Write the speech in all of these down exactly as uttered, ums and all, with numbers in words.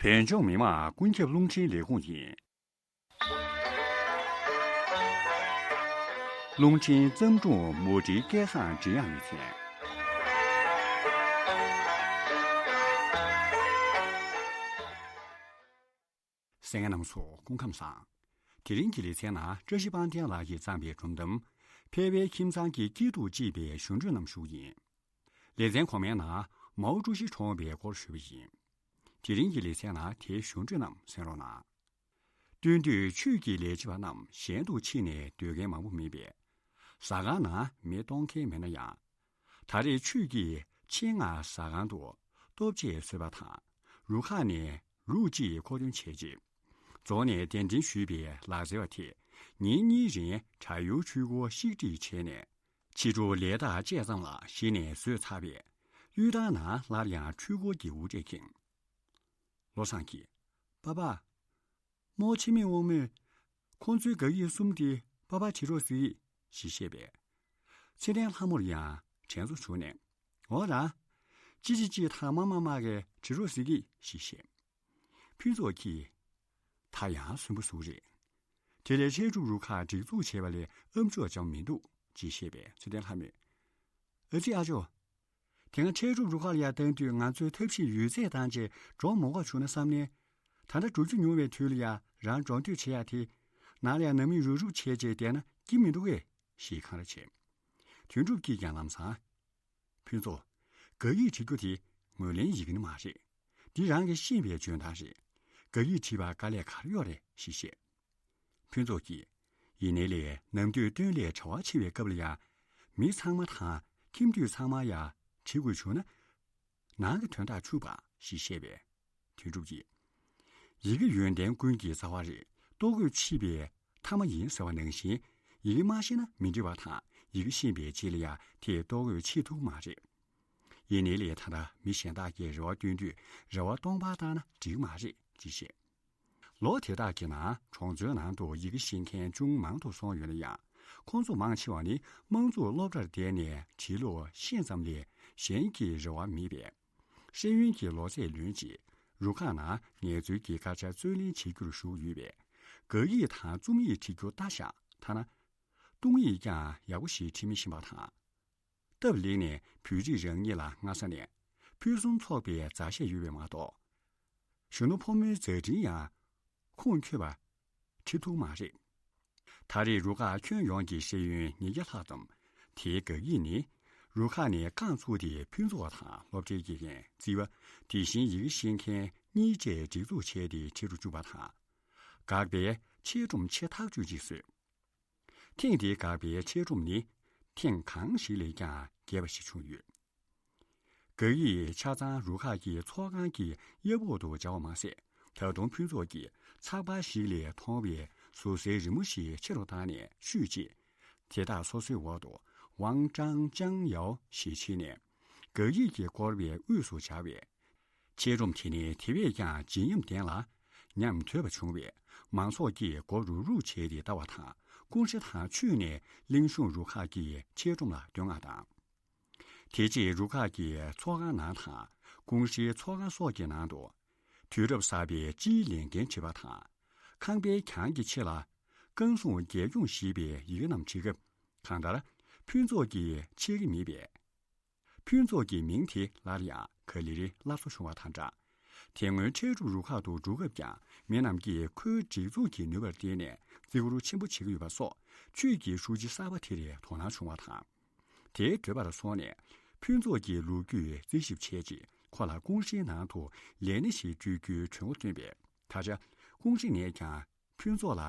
བོད་ལྗོངས་མི་དམངས་ཀུན་ཁྱབ་རླུང་འཕྲིན་ལས་ཁུངས་ཡིན། རླུང་འཕྲིན་བརྩམས་སྒྲུང་མུ་འབྲེལ་སྐལ་བཟང་འབྲི་དབྱངས་ལེ་ཚན། གསན་མཁན་རྣམ་ཚོ་སྐུ་ཁམས་བཟང་། དེ་རིང་གི་ལེ་ཚན་ནང་བཀྲ་ཤིས་དཔལ་ལྡན་ལགས་ཀྱིས་བརྩམས་པའི་སྒྲུང་གཏམ། ཕལ་པའི་ཁྱིམ་ཚང་གི་སྐྱིད་སྡུག་ཅེས་པའི་གཞུང་འགྲོས་རྣམས་ཞུ་གི་ཡིན། ལེ་ཚན་གོང་མའི་ནང་མའོ་ཀྲུའུ་ཞི་གྲོངས་པའི་སྐོར་ཞུས་པ་ཡིན། དེ་རིང་གི་ལེ་ཚན་ནང་དེའི་གཞུང་འགྲོས་རྣམས་གསན་རོགས་གནང་། སྟོན་དུས་ཆོས་ཀྱི་ལས་བྱེད་པ་རྣམས་གཞན་དུ་ཕྱིན་ནས་སྡོད་མཁན་མང་པོ་མེད་པས། ཟ་ཁང་ནང་མེ་གཏོང་མཁན་མེད་ན་ཡང་། ད་རེས་ཆོས་ཀྱི་ཆེད་མངགས་ཟ་ཁང་དུ་ལྟོ་ཆས་བཟོས་པ་དང་རུ་ཁག་ནས་ལུག་ཅིག་མཁོ་འདོན་བྱས་རྗེས། རྫོང་ནས་གདན་འདྲེན་ཞུས་པའི་ལག་རྩལ་བ་དེས་ཉིན་གཉིས་རིང་བྲག་ཡུལ་ཆོས་སྒོར་བཤིག་སྒྲིག་བྱས་ནས། ཕྱི་དྲོ་ལས་རྟགས་བཅད་ཙམ་ལ་གཞི་ནས་བཟོས་ཚར་བས། གཡུལ་ཐང་ནང་སླར་ཡང་འཕྲུལ་འཁོར་གྱི་འུར་སྒྲས་ཁེངས། བློ་བཟང་གིས། པ་ཕ། རྨོ་ཆེ་མེད་དབང་མོས། ཁོང་ཚོའི་དགག་ཡིག་གསུམ་དེ་པ་ཕར་བྲིས་རོགས་ཟེར། ཞེས་བཤད་པས། ཚེ་བརྟན་ལྷ་མོར་ཡང་དྲན་གསོ་བྱུང་ནས། འོ་ར། ཅི་ཅི་ཅི་ཐ་མ་མ་མ་གས་བྲིས་རོགས་ཟེར་གི་ཞེས་བཤད། ཕུན་ཚོགས་ཀྱིས། ད་ཡང་སུན་པོ་ཟུག་རེད། དེ་ལས་ཕྱེད་སྒྲུབ་རུ་ཁག་སྒྲིག་འཛུགས་བྱས་པ་ལས་ཨམ་ཅོག་ཅང་མི་འདུག་ཅེས་བཤད་པས་ཚེ་བརྟན་ལྷ་མོས། ཨ་ཙི་ཨ་ཅོ། དེ་སྔ་ཕྱེད་སྒྲུབ་རུ་ཁག་ལ་ཡར་བཏང་དུས་ང་ཚོས་ཐབས་ཤེས་ཡོད་ཚད་བཏང་རྗེས་འགྲོ་མ་དགོས་བྱུང་ན་བསམ་ནས། ད་ལྟ་འགྲོ་རྒྱུ་ཉུང་བའི་དུས་ལ་ཡ་རང་འགྲོ་འདོད་བྱེད་ཡ་དེ། ནང་ལ་ཡ་ནང་མི་རུབ་རུབ་བྱས་རྗེས་བསྡད་ན་སྐྱིད་མི་འདུག་གས། ཞེས་འཁང་ར་བྱས། དོན་གྲུབ་ཀྱིས་ཀྱང་ལམ་སང་། ཕུན་ཚོགས། དགག་ཡིག་བྲིས་རྒྱུ་དེ་ངོས་ལེན་ཡི་གེ་ནི་མ་རེད། འདི་རང་གིས་ཤེས་པའི་འཇོན་ཐང་རེད། དགག་ཡིག་བྲིས་པར་དཀའ་ལས་ག་རེ་ཡོད་རེད་ཞེས་བཤད། ཕུན་ཚོགས་ཀྱིས། ཡིན་ནའི་ལས་ནམ་དུས་སྟོན་ལས་གྲྭ་བ་ཆེ་བའི་སྐབས་ལ་ཡང་། མི་ཚང་མ་དང་ཁྱིམ་དུད་ཚང་མ་ཡང་བྲིས་དགོས་བྱུང་ན། ནང་གི་དོན་དག་འཕྱུག་པ་ཞེས་བཤད་པས། དོན་གྲུབ་ཀྱིས། ཡི་གེ་ཡོན་ཏན་ཀུན་གྱི་རྩ་བ་རེད། ལྟོ་གོས་ཕྱིས་པའི་མཐའ་མ་ཡིན་ཟེར་བ་ནང་བཞིན། ཡི་གེ་མ་ཤེས་ན་མི་འགྲིག་པ་དང་ཡི་གེ་ཤེས་པའི་རྗེས་ལ་ཡང་དེས་ལྟོ་གོས་ཕྱིས་ཐུབ་མ་རེད། ཡིན་ནའི་ལས་ད་ལྟ་མི་གཞན་དག་གིས་རེ་བ་བཏོན་དུས་རེ་བ་སྟོང་པར་བཏང་ན་འགྲིག་མ་རེད་ཅེས་བཤད། ལོ་དེ་དག་གི་ནང་གྲོང་ཚོའི་ནང་དུ་ཡི་གེ་ཤེས་མཁན་ཅུང་མང་དུ་སོང་ཡོད་ན་ཡང་། ཁོང་ཚོ་མང་ཆེ་བ་ནི་དམངས་གཙོའི་སློབ་གྲྭར་བསྡད་ནས་བྲིས་ཀློག་ཤེས་ཙམ་ལས་གཞན་གྱི་རེ་བ་མེད་པས། ཤེས་ཡོན་གྱི་ལོ་ཚད་ལོན་རྗེས་རུ་ཁག་ནང་ངལ་རྩོལ་གྱི་དཀར་ཆག་རྩོད་ལེན་བྱེད་རྒྱུར་ཞུགས་ཡོད་པས། དགག་ཡིག་དང་རྩོམ་ཡིག་བྲིས་རྒྱུ་ལྟ་བཞག་ཐ་ན། གཏོང་ཡིག་ཀྱང་ཡག་པོ་ཞིག་བྲིས་མི་ཤེས་པ་དང་། སྟབས་ལེགས་ནས་བོད་རིགས་རང་ཉིད་ལ་སྔ་ས་ནས་ཕུན་སུམ་ཚོགས་པའི་མཛའ་བཤེས་ཡོད་པས་མ་གཏོགས། གཞོན་ནུ་ཕོ་མོའི་མཛའ་འཕྲིན་ཡང་ཁུངས་འཁྱོལ་བ་བྲིས་ཐུབ་མ་རེད། ད་རེས་རུ་ཁག་ཁྱོན་ཡོངས་ཀྱི་ཤེས་ཡོན་ཉིས་བརྒྱ་ལྷག་ཙམ་དེའི་དགག་ཡིག་ནི། རུ་ཁག་ནས་རྐང་བཙུགས་ཏེ་ཕུན་ཚོགས་དང་སློབ་གྲྭའི་དགེ་རྒན་རྩིས་པ། དེ་བཞིན་ཡི་གེ་ཤེས་མཁན་གཉིས་བཅས་སྒྲིག་འཛུགས་བྱས་ཏེ་བྲིས་རུ་བཅུག་པ་དང་། དགག་པའི་ཆེད་སྒྲུང་ཆེ་ཐག་ཆོད་ཅིག་བཟོས། ཐེངས་འདིའི་དགག་པའི་ཆེད་སྒྲུང་ནི། ཐེངས་གང་ཞིག་ལས་ཀྱང་རྒྱས་པ་ཞིག་བྱུང་ཡོད། དགག་ཡིག་ཆ་ཚང་རུ་ཁག་གི་ཚོགས་ཁང་གི་གཡར་འོག་ཏུ་སྦྱར་བ་མ་ཟད། ད་དུང་ཕུན་ཚོགས་ཀྱིས་ཚགས་པར་ཞིག་ལས་མཐོང་བའི་ཟུར་གསལ་རི་མོ་ཞིག་ཆེ་རུ་བཏང་ནས་བཤུས་རྗེས། དེ་དག་སོ་སོའི་འོག་ཏུ་ཝང་ཀྲང་ཅང་ཡའོ་ཞེས་བྲིས་ནས། དགག་ཡིག་གིས་བསྐོར་བའི་དབུས་སུ་སྦྱར་བས། ཆེད་སྒྲུང་དེ་ནི་དེ་བས་ཀྱང་བརྗིད་ཉམས་ལྡན་ལ་ཉམས་དོད་པ་བྱུང་བས། མང་ཚོགས་ཀྱིས་མགོ་རུག་རུག་བྱས་ཏེ་ལྟ་བ་དང་། ཀུང་ཧྲེ་དང་ཆུས་ནས་གླིང་གཞུང་རུ་ཁག་གི་ཆེད་སྒྲུང་ལ་བསྟོད་བསྔགས་དང་། དེ་རྗེས་རུ་ཁག་གི་ཚོགས་ཁང་ནང་དང་། ཀུང་ཧྲེའི་ཚོགས་ཁང་སོགས་ཀྱི་ནང་དུ། དུས་རབས་གསར་པའི་སྤྱིའི་ལས་འགན་བྱེད་པ་དང་། ཁང་པའི་གྱང་གི་ཕྱེ་ལ་རྐང་བཟུང་རྒྱས་སྐྱོང་ཞེས་པའི་ཡི་གེ་རྣམས་བྲིས་སྐབས། གང་ལྟར་ཕུན་ཚོགས་ཀྱིས་ཕྱེད་ཀ་མེད་པས། ཕུན་ཚོགས་ཀྱི་མིང་དེ་སླར་ཡང་ག་ལེ་རེ་སླར་གསོ་བྱུང་བ་དང་སྦྲགས། དེ་སྔོན་འཕྲལ་སྒྲུབ་རུ་ཁག་ཏུ་འགྲོ་སྐབས་ཀྱང་མི་རྣམས་ཀྱིས་ཁོའི་སྒྲིག་འཛུགས་ཀྱི་ནུས་པར་བརྟེན་ནས་བརྩི་བཀུར་ཆེན་པོ་བྱེད་ཀྱི་ཡོད་པ་སོགས། ཆུས་ཀྱི་ཧྲུའུ་ཅི་གསར་པ་དེར་དོ་སྣང་བྱུང་བ་དང་། དེའི་འདོད་པར་སོང་ནས་ཕུན་ཚོགས་ཀྱི་ལོ་རྒྱུས་རྩིས་ཞིབ་བྱས་རྗེས། ཁོ་ལ་ཀུང་ཧྲེའི་ནང་དུ་ལས་སྣེ་ཞིག་སྤྲོད་རྒྱུའི་གྲོས་འགོ་བཏོན་པས། ད་ཆ་ཀུང་ཧྲེ་ནས་ཀྱང་ཕུན་ཚོགས་ལ་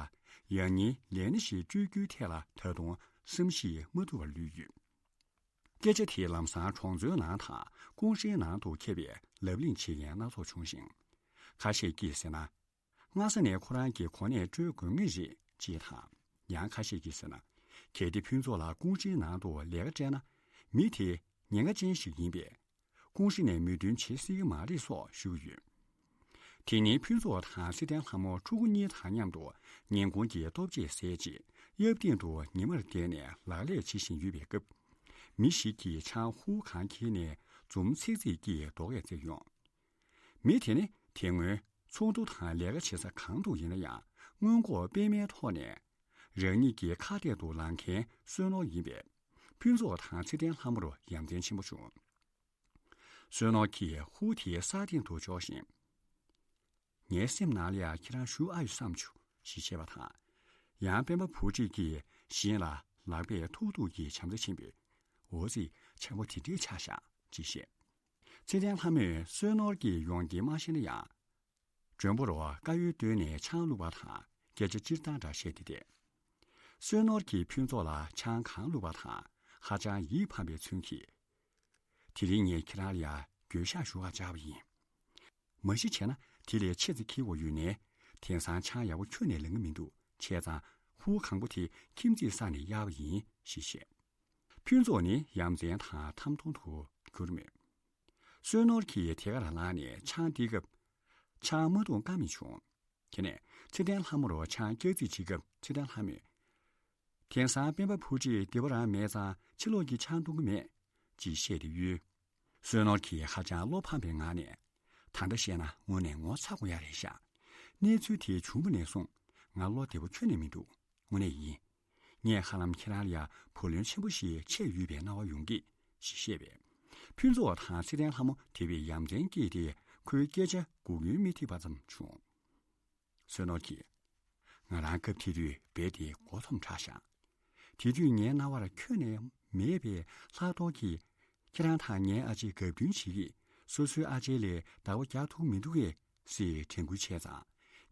ཡང་སྙིང་ལས་སྣེ་ཞིག་སྤྲོད་རྒྱུའི་ཐད་ལ་ད་དུང་བསམ་གཞིག་མ་ཐུབ་པར་ལུས་ཡོད། སྐད་ཆ་དེས་ལམ་སང་གྲོང་ཚོའི་ནང་དང་ཀུང་ཧྲེའི་ནང་དུ་ཁྱབ་པས་ལབ་གླེང་བྱེད་མཁན་སྣ་ཚོགས་བྱུང་ཞིང་། ཁ་ཤས་ཀྱིས་ཟེར་ན། སྔ་ས་ནས་ཁོ་རང་གི་གོ་གནས་སྤྲོད་དགོས་ངེས་རེད་ཅེས་དང་། ཡང་ཁ་ཤས་ཀྱིས་ཟེར་ན། གལ་ཏེ་ཕུན་ཚོགས་ལ་ཀུང་ཧྲེའི་ནང་དུ་ལས་ཀ་སྤྲད་ན། མི་དེ་ཉེན་ཁ་ཅན་ཞིག་ཡིན་པས། ཀུང་ཧྲེ་ནས་མོས་མཐུན་བྱེད་སྲིད་ཀྱི་མ་རེད་སོགས་ཞུས་ཡོད། དེ་ནི་ཕུན་ཚོགས་དང་སི་ཏན་ལྷ་མོ་ཕྲུ་གུ་གཉིས་དང་མཉམ་དུ་ཉིན་གུང་གི་ལྟོ་ཆས་ཟས་རྗེས་གཡབ་སྟེང་དུ་ཉི་མར་བསྡད་ནས་ལག་ལས་བྱེད་བཞིན་ཡོད་པའི་སྐབས། མི་ཞིག་གིས་ཆང་ཧུ་གང་འཁྱེར་ནས་འཛུམ་ཚིག་ཚིག་གིས་རྡོ་སྐས་བརྩེགས་ཡོང་། མི་དེ་ནི་དེ་སྔོན་ ཚོགས་འདུ་དང་ལས་ཀ་བྱེད་ས་གང་དུ་ཡིན་ན་ཡང་སྔོན་འགོག་སྤེལ་མའི་ཐོག་ནས་རང་ཉིད་ཀྱི་ཁ་གཏད་དུ་ལངས་མཁན་བསོད་ནོར་ཡིན་པས། ཕུན་ཚོགས་དང་ཚེ་བརྟན་ལྷ་མོར་ཡ་མཚན་ཆེན་པོ་བྱུང་། བསོད་ནོར་གྱིས་ཧུར་དེ་ས་སྟེང་དུ་འཕྱོག་བཞིན། ངའི་སེམས་ནང་ལ་ཡང་ཁྱེད་རང་བཞུགས་ཨ་ཡོད་བསམ་བྱུང་ཞེས་བཤད་པ་དང་། ཡང་སྤེན་པ་བུ་ཁྲིད་ཀྱིས་བཞིན་ལ་ལག་པས་ཐུག་ཐུག་གིས་བྱམས་བརྩེ་ཆེན་པོས། འོ་ཙི། ཆེན་པོ་དེ་འདྲས་ཆགས་ཤག་ཅེས་བཤད། ཚེ་བརྟན་ལྷ་མོས་བསོད་ནོར་གྱི་ཡོང་རྒྱུ་མ་ཤེས་ན་ཡང་། མགྲོན་པོར་དཀར་ཡོལ་བཏོན་ནས་ཆང་བླུགས་པ་དང་སྐད་ཆ་སྤྱིར་བཏང་འདྲ་བཤད་དེ་བསྡད། བསོད་ནོར་གྱིས་ཕུན་ཚོགས་ལ་ཆང་གང་བླུགས་པ་དང་ཧ་ཅང་ཡིད་ཕམ་པའི་ཚུལ་གྱིས། དེ་རིང་ངས་ཁྱེད་རང་ལ་ཡ་འགྱོད་བཤགས་ཞུ་བར་བཅར་བ་ཡིན། མ་གཞི་བྱས་ན་དེ་ལས་ཆེ་ཙམ་འཁྱེར་དགོས་ཡོད་ནའི། དེང་སང་ཆང་ཡག་པོ་ཁྱོན་ནས་ལེན་གྱི་མི་འདུག་བྱས་ཙང་ཧུར་གང་པོ་དེ་ཁྱིམ་མཚེས་ས་ནས་གཡར་བ་ཡིན་ཞེས་བཤད། ཕུན་ཚོགས་ནི་ཡ་མཚན་དང་ཐམ་ཐུང་དུ་གྱུར་མོད། བསོད་ནོར་གྱིས་ཐད་ཀར་ལངས་ནས་ཆང་འདི་སྐབས། ཆང་མ་འཐུང་ཀ་མེད་བྱུང་། དེ་ནས་ཚེ་བརྟན་ལྷ་མོར་ཆང་བཀྱག་རྩིས་བྱེད་སྐབས་ཚེ་བརྟན་ལྷ་མོས། དེང་སང་སྤེན་པ་བུ་ཁྲིད་བདེ་པོ་རང་མེད་ཙང་ཕྱི་ལོགས་ཀྱི་ཆང་འཐུང་གི་མེད། ཅེས་བཤད་དེ་གཡོལ། བསོད་ནོར་གྱིས་ཧ་ཅང་བློ་ཕམ་པའི་ངང་ནས། ད་ལྟ་བཤད་ན་དངོས་གནས་ངོ་ཚ་དགོས་ཡ་རེད་ཤག་གནས་ཚུལ་དེ་བྱུང་བ་ནས་བཟུང་ང་བློ་བདེ་པོ་ཁྱོན་ནས་མི་འདུག་དངོས་གནས་ཡིན། ངས་ཧ་ལམ་ཁྱེད་རང་ལ་ཡ་བུ་ལོན་ཆེན་པོ་ཞིག་ཆད་ཡོད་པའི་སྣང་བ་ཡོང་གི། ཞེས་བཤད་པས། ཕུན་ཚོགས་དང་ཚེ་བརྟན་ལྷ་མོ་དེ་བས་ཡ་མཚན་སྐྱེས་ཏེ་ཁོའི་སྐད་ཆ་སྒུག་ཡུན་མི་ཐེག་པ་ཙམ་བྱུང་། བསོད་ནོར་གྱིས། ང་རང་སྐབས་དེ་དུས་རྦད་དེ་མགོ་འཐོམ་དྲགས་ཤག་དེ་དུས་ངའི་རྣ་བར་ཁྱོན་ནས་མེད་པའི་ལྷག་རྡོར་གྱིས། ཁྱེད་རང་དང་ངའི་ཨ་ཅེ་དགའ་བསྟུན་བྱེད་ཀྱིས་སོ་སོའི་ཨ་ཅེ་ལས་བདག་པོ་རྒྱག་ཐུབ་མི་འདུག་གས་ཟེར་དྲན་སྐུལ་བྱས་ཙང་།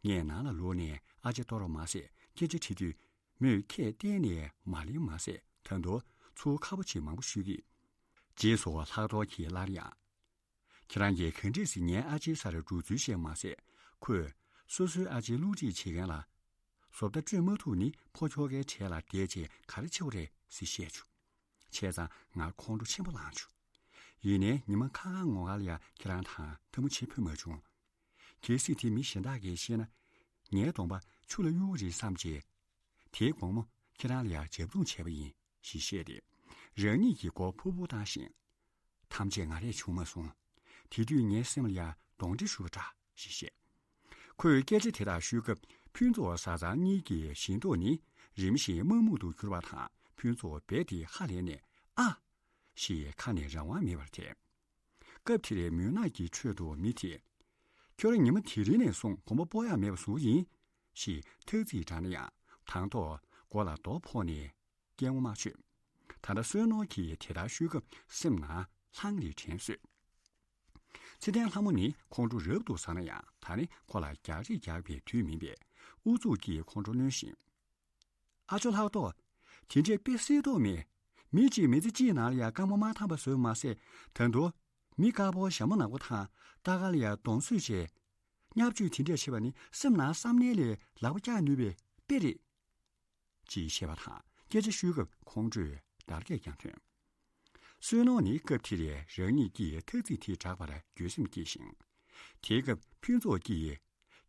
ངས་ནང་ལ་ལོག་ནས་ཨ་ཅེ་གཏོར་བ་མ་ཟད་སྐད་ཆ་དྲིས་དུས། མོས་ཁས་གཏན་ནས་མ་ལེན་མ་ཟད་ད་དུང་ཚུར་ཁ་པོ་ཆེ་མང་པོ་ཤོད་ཀྱིས། རྗེས་སུ་ལྷག་རྡོར་གྱིས་སླར་ཡང་། ཁྱེད་རང་གིས་ག་འདྲས་སེ་ངའི་ཨ་ཅེའི་སར་འགྲོ་ཚུལ་བཤད་མ་ཟད་ཁོས་སོ་སོའི་ཨ་ཅེའི་བསླུ་བྲིད་བྱེད་མཁན་ལ། བཟོ་ལྟ་སྤྲོད་མ་ཐུབ་ནི་ཕོ་ཁྱོ་གའི་གྲས་ལ་བསྡད་བྱས་ག་རེ་བྱེད་པ་རེད་ཟེར་བཤད་བྱུང་། བྱས་ཙང་ང་ཁོང་ཁྲོ་ཆེན་པོ་ལངས་བྱུང་། ཡིན་ནའི་ཉི་མ་ཁ་ཁ་ངོ་ཁ་ལ་ཡ་ཁྱེད་རང་དང་འཐབ་མོ་བྱེད་ཕོད་མ་བྱུང་། གལ་སྲིད་དེ་མི་གཞན་དག་གིས་ཤེས་ན། ངའི་གདོང་པ་ཆུ་ལ་གཡུག་རེད་བསམ་བྱས། དེའི་དགོང་མོ་ཁྱེད་རང་ལ་ཡང་རྒྱབ་རྡུང་བྱས་པ་ཡིན་ཞེས་བཤད་དེ། རང་ཉིད་ཀྱི་མགོ་ཕུར་ཕུར་བཏང་ཞིང་། ཐམས་ཅད་ང་རས་བྱུང་མ་སོང་། དེ་དུས་ངའི་སེམས་ལ་ཡང་གདོན་འདྲེ་ཞུགས་པ་འདྲ་ཞེས་བཤད། ཁོས་སྐད་ཆ་དེ་དག་ཤོད་སྐབས་ཕུན་ཚོགས་བཟའ་ཚང་གཉིས་ཀྱི་བཞིན་མདོག་ནི་རིམ་བཞིན་དམར་སྨུག་ཏུ་གྱུར་བ་དང་ཕུན་ཚོགས་རྦད་དེ་ཧ་ལས་ནས་ཨ། ཞེས་ཁ་ནས་རང་དབང་མེད་པར་ཐལ། སྐབས་དེར་མུན་ནག་གི་ཁྲོད་དུ་མི་དེས། ཁྱོད་རང་ཉི་མ་དེ་རིང་ནས་བཟུང་དགོང་མོ་སྤོ་ཡག་མེད་པ་བཟོ་གི་ཡིན། ཞེས་ཐག་རྩིས་དྲངས་ན་ཡང་དང་ཐོག་མགོ་ལ་རྡོ་ཕོག་ནས་སྐད་ངོ་མ་ཆོད། ད་ལྟ་བསོད་ནོར་གྱིས་དེ་ལྟར་ཤོད་སྐབས་སེམས་ནང་ལྷང་ལེ་དྲན་གསོས། ཚེ་བརྟན་ལྷ་མོ་ནི་ཁོང་ཁྲོ་རབ་ཏུ་ཟ་ན་ཡང་ད་ནི་ཁོ་ལ་རྒྱག་རེས་རྒྱག་པའི་དུས་མིན་པས་ཨུ་ཚུགས་ཀྱིས་ཁོང་ཁྲོ་གནོན་བཞིན། ཨ་ཅོ་ལྷག་ཏོ། དེ་འདྲས་དཔེ་སྲིད་དོགས་མེད། མི་གཅིག་མི་ཚེ་གཅིག་ནང་ལ་ཡང་རྐང་པ་མ་འཐམ་པ་བཟོས་མ་ཟད་ད་དུང་། མི་དཀར་པོ་ཞྭ་མོ་ནག་པོ་དང་ལྟ་ག་ལ་ཡང་གདོང་བསུས་བྱས། བརྙས་བཅོས་དེ་འདྲས་བྱེད་པ་ནི་སེམས་ནང་བསམ་ནས་ལས་ལག་པ་བཀྱག་ནུས་པའི་དཔེ་རེད། ཅེས་བཤད་པ་དང་སྐད་ཆ་ཤོད་སྐབས་ཁོང་ཁྲོས་འདར་སྐད་ཀྱང་ཐོན། བསོད་ནོར་ནི་སྐབས་དེར་རང་ཉིད་ཀྱིས་ཐག་རྩིས་དེ་བསྒྲགས་པར་འགྱོད་སེམས་སྐྱེས་ཤིང་། དེའི་སྐབས་ཕུན་ཚོགས་ཀྱིས།